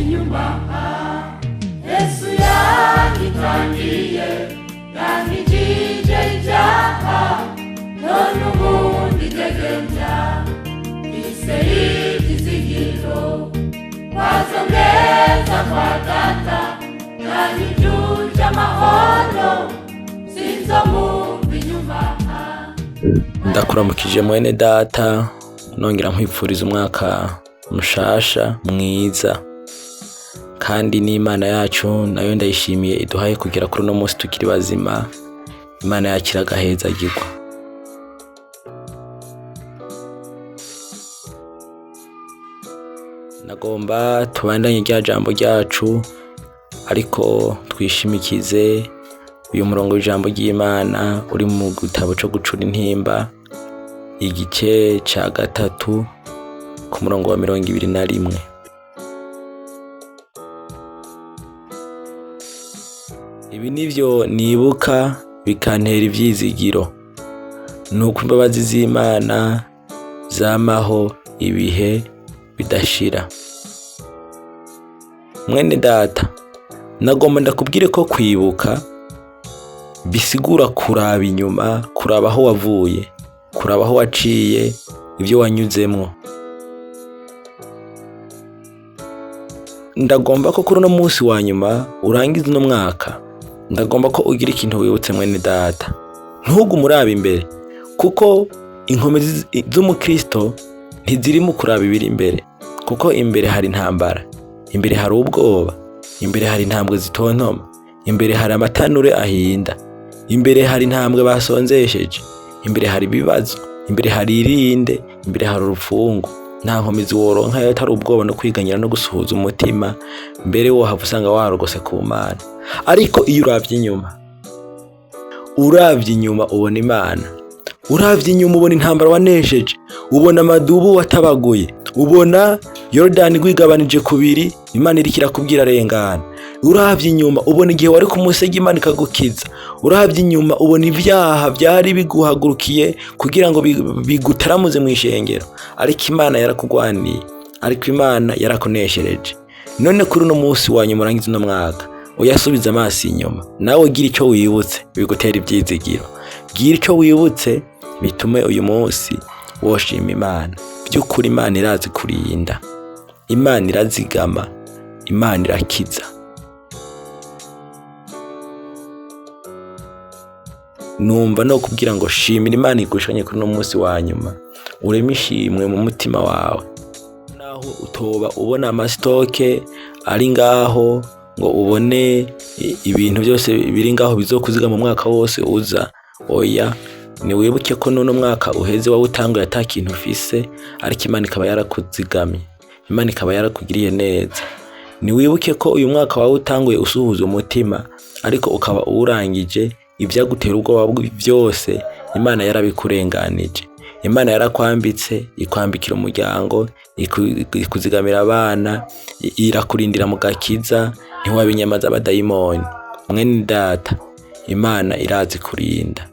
Inyuma. Yesu yanyitangiye, yankijije ibyaha, none ubundi ndegembya, ise y'ibyizigiro wazongeza kwa data, yanyijuje amahoro, sinzomumva inyuma. Ndakuramukije mwene data, nongera nkwipfuriza umwaka mushasha mwiza, kandi n'Imana yacu nayo ndayishimiye iduhaye kugera kuri uno munsi tukiri bazima. Imana yacu iragahezagirwa. Nagomba tubandanye rya jambo ryacu, ariko twishimikize uyu murongo w'ijambo ry'Imana uri mu gitabo co gucura intimba, igice ca 3 ku murongo wa 21. Ibi nivyo nibuka bikantera ivyizigiro, nuko imbabazi z'Imana zamaho ibihe bidashira. Mwene data, nagomba ndakubwire ko kwibuka bisigura kuraba inyuma, kuraba aho wavuye, kuraba aho waciye, ivyo wanyuzemwo. Ndagomba ko kuri uno munsi wa nyuma urangiza uno mwaka, ndagomba ko ugira ikintu wibutse mwene data. Ntugume uraba imbere, kuko inkomezi z'umukristo ntiziri mu kuraba ibiri imbere, kuko imbere hari intambara, imbere hari ubwoba, imbere hari intambwe zitontoma, imbere hari amatanure ahinda, imbere hari intambwe basonzesheje, imbere hari ibibazo, imbere hari irinde, imbere hari urupfungu. Nta nkomezi woronka iyo atari ubwoba no kwiganyira no gusuhuza umutima, mbere wohava usanga warogose ku Mana. Ariko iyo uravye inyuma, uravye inyuma ubona Imana, uravye inyuma ubona intambara wanesheje, ubona amadubu watabaguye, ubona Yorodani rwigabanije kubiri, Imana iriko irakubwira rengana. Uravye inyuma ubona igihe wari ku musege, Imana ikagukiza. Uravye inyuma ubona ivyaha vyari biguhagurukiye kugira ngo bigutaramuze mw'ishengero, ariko Imana yarakugwaniye, ariko Imana yarakuneshereje. None kuri uno munsi wa nyuma urangiza uno mwaka, uyasubize amaso inyuma, nawe gira ico wibutse bigutera ivyizigiro. Gira ico wibutse bitume uyu munsi woshima Imana. Vy'ukuri Imana irazi kurinda, Imana irazigama, Imana irakiza. Numva no kubwira ngo shimira Imana igushanye kuri uno munsi wa nyuma, ureme ishimwe mu mutima wawe. Naho utoba ubona amasitoke ari ngaho ngo ubone ibintu byose biri ngaho bizokuzigama mu mwaka wose uza, oya, niwibuke ko n'uno mwaka uheze wawutanguye ata kintu ufise, ariko Imana ikaba yarakuzigamye, Imana ikaba yarakugiriye neza. Niwibuke ko uyu mwaka wawutanguye usuhuza umutima, ariko ukaba uwurangije ivyagutera ubwoba byose Imana yarabikurenganije. Imana yarakwambitse, ikwambikira umuryango, ikuzigamira abana, irakurindira mu gakiza, ntiwaba inyama z'abadayimoni. Mwene data, Imana irazi kurinda.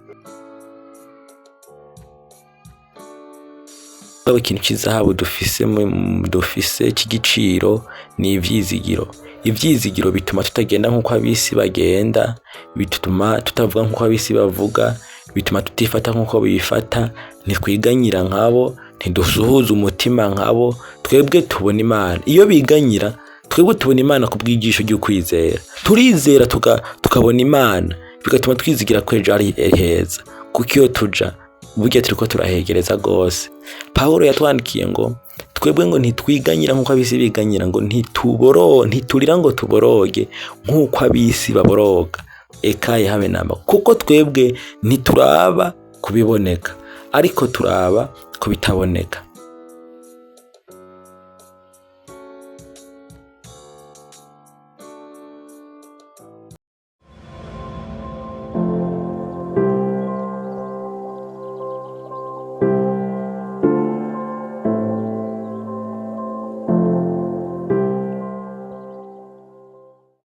Ikintu c'izahabu dufise c'igiciro ni ivyizigiro. Ivyizigiro bituma tutagenda nk'uko ab'isi bagenda, bituma tutavuga nk'uko ab'isi bavuga, bituma tutifata nk'uko bifata, ntitwiganyira nkabo, ntidusuhuza umutima nkabo. Twebwe tubona Imana. Iyo biganyira, twebwe tubona Imana ku bw'ijisho ry'ukwizera. Turizera tukabona Imana, bigatuma twizigira ko ejo ari heza, kuko iyo tuja burya turiko turahegereza gose. Pawulo yatwandikiye ngo twebwe ngo ntitwiganyira nk'uko ab'isi biganyira, ngo ntiturira ngo tuboroge nk'uko ab'isi baboroga. Ekaye habe namba, kuko twebwe ntituraba kubiboneka, ariko turaba kubitaboneka.